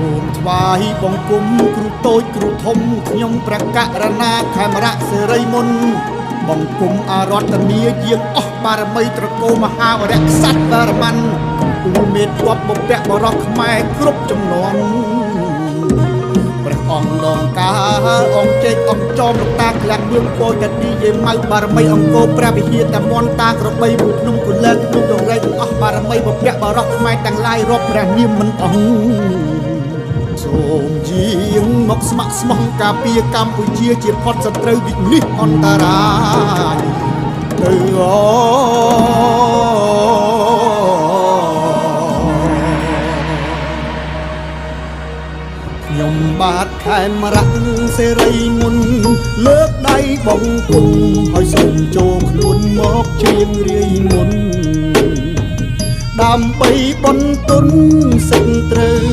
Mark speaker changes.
Speaker 1: សូមថ្វាយបង្គំគ្រូតូចគ្រូធំខ្ញុំព្រះករណាខេមរៈសិរីមុនបង្គំអារតនាយាងអស់បារមីត្រកូលមហាវរៈក្សត្របារម័នកំពូលមេតបបពៈបរោះខ្មែរគ្រប់ចំនួនព្រះអង្គដងកាលអង្គជែកអង្គចោមលោកតាក្លាំងមឿងពោតាឌីយេម៉ៅបារមីអង្គរព្រះវិហារតាមន់តាក្របីមួយភ្នំគុលែភ្នំដងរែកទាំងអស់បារមីបពៈបរោះខ្មែរទាំងឡាយរាប់ព្រះនាមមិនអស់សូមយាងមកស្ម័គ្រស្មោះការពារកម្ពុជាជាផុតសត្រូវវិនិច្ឆ័យអន្តរាយទៅអូខ្ញុំបាទខេមរៈសេរីមុនលើកដៃបង្គំហើយសូមចូលខ្លួនមកច្រៀងរាយមុនដើម្បីបន្ទុនសិទ្ធិត្រូវ។